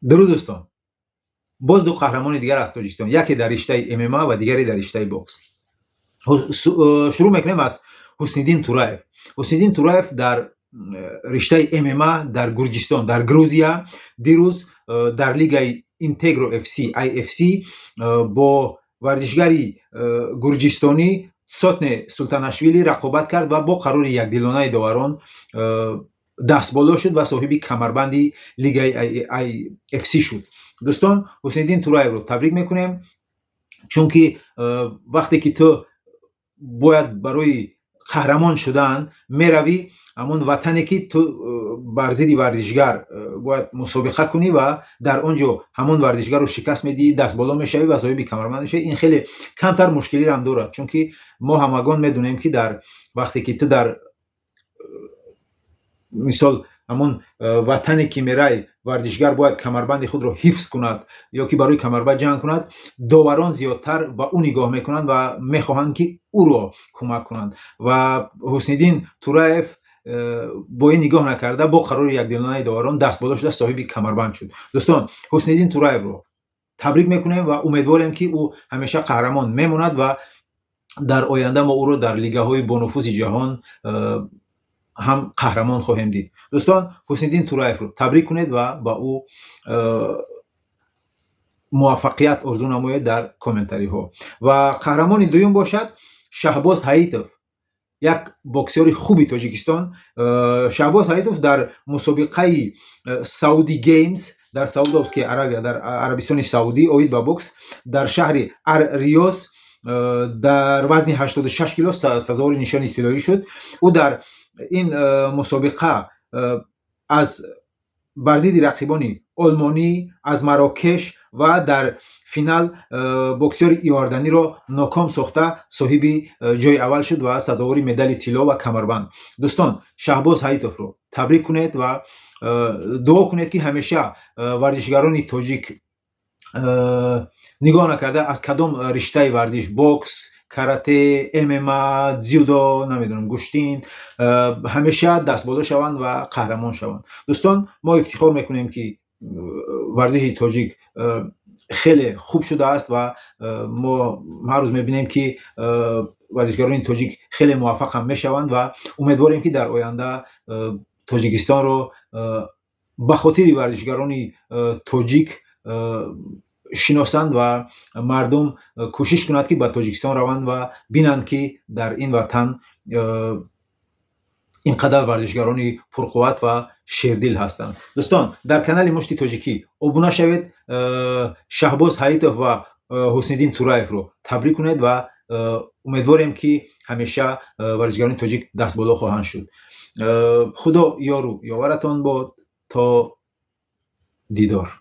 Дуруд, дӯстон! Боз ду қаҳрамони дигар аз Тоҷикистон, яке дар риштаи ММА ва дигаре дар риштаи бокс. Шурӯъ мекунем аз Ҳусниддин Тураев. Ҳусниддин Тураев дар риштаи ММА дар Гурҷистон, дар Грузия, дирӯз дар лигаи Интегро FC, IFC, бо варзишгари гурҷистонӣ Сотне Султанашвили рақобат кард ва бо қарори якдилонаи доварон дастболо шуд ва соҳиби камарбанди лигаи IFC шуд. Дӯстон, Ҳусниддин Тураевро табрик мекунем, чунки вақте ки ту бояд барои қаҳрамон шудан меравӣ, ҳамон ватане ки ту бар зидди варзишгар бояд мусобиқа кунӣ ва дар он ҷо ҳамон варзишгарро шикаст медиҳӣ, дастболо мешавӣ ва соҳиби камарбанд мешавӣ, ин хеле камтар мушкилиам дорад, чунки мо ҳамагон медонем, ки дар вақте ки ту дар мисол ҳамон ватане ки мерай, варзишгар бояд камарбанди худро ҳифз кунад ё ки барои камарбанд ҷанг кунад, доварон зиёдтар ба ӯ нигоҳ мекунанд ва мехоҳанд, ки ӯро кӯмак кунанд. Ва Ҳусниддин Тураев бо ин нигоҳ накарда, бо қарори якдилонаи доварон дастболо шуда, соҳиби камарбанд шуд. Дӯстон, Ҳусниддин Тураевро табрик мекунем ва умедворем, ки ӯ ҳамеша қаҳрамон мемонад ва дар оянда мо ӯро дар лигаҳои бонуфузи ҷаҳон ҳам қаҳрамон хоҳем дид. Дӯстон, Ҳусниддин Тураевро табрик кунед ва ба ӯ муваффақият орзу намоед дар комментариҳо. Ва қаҳрамони дуюм бошад Шаҳбоз Ҳаитов, як боксёри хуби Тоҷикистон. Шаҳбоз Ҳаитов дар мусобиқаи Сауди Геймс дар Саудовская Аравия, дар Арабистони Саудӣ, оид ба бокс дар шаҳри Ар Риёз дар вазни 86 кило сазовори нишони тиллоӣ шуд. Ӯ дар ин мусобиқа аз бар зидди рақибони олмонӣ, аз Марокеш ва дар финал боксёри иорданиро ноком сохта, соҳиби ҷои аввал шуд ва сазовори медали тилло ва камарбанд. Дӯстон, Шаҳбоз Ҳаитовро табрик кунед ва дуо кунед, ки ҳамеша варзишгарони тоҷик, нигоҳ накарда аз кадом риштаи варзиш, бокс, карате, ММА, дзюдо, намедонам, гӯштин, ҳамеша дастболо шаванд ва қаҳрамон шаванд. Дӯстон, мо ифтихор мекунем, ки варзиши тоҷик хеле хуб шудааст ва мо ҳар рӯз мебинем, ки варзишгарони тоҷик хеле муваффақ ҳам мешаванд ва умедворем, ки дар оянда Тоҷикистонро ба хотири варзишгарони тоҷик шиносанд ва мардум кӯшиш кунад, ки ба Тоҷикистон раванд ва бинанд, ки дар ин ватан ин қадар варзишгарони пурқувват ва шердил ҳастанд. Дӯстон, дар канали Мушти Тоҷикӣ обуна шавед, Шаҳбоз Ҳаитов ва Ҳусниддин Тураевро табрик кунед ва умедворем, ки ҳамеша варзишгарони тоҷик дастболо хоҳанд шуд. Худо ёру ёваратон бод. То дидор.